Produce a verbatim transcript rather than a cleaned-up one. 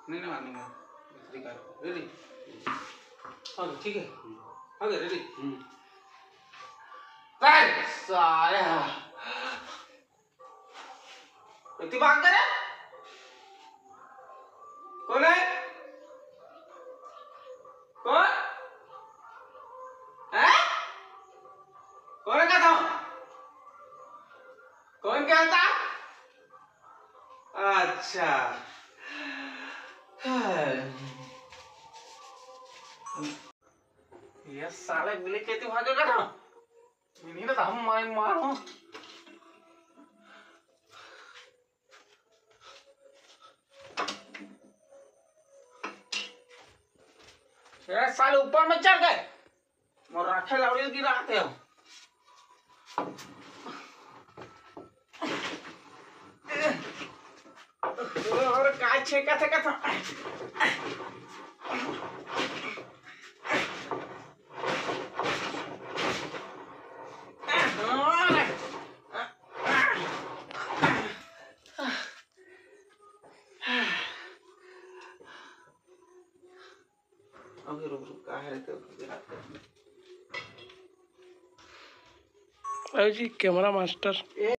नहीं, नहीं मारने का। Ready? Okay, ठीक है। Okay, ready? हम्म। अरे साले। इतनी भाग करे? कौन है? कौन? हैं? कौन कहता हूँ? कौन कहता? अच्छा। ये साले बिल्ली कहती भागेगा ना? इन्हीं ने तो हम मार मारो। ए, साले ऊपर में चढ़ गए। मोर राखे लावड़ी गिराते हो। और का छेका थे कथा। अभी रुक, रुक, का है रे तेरे को गिरा? अरे जी, camera master।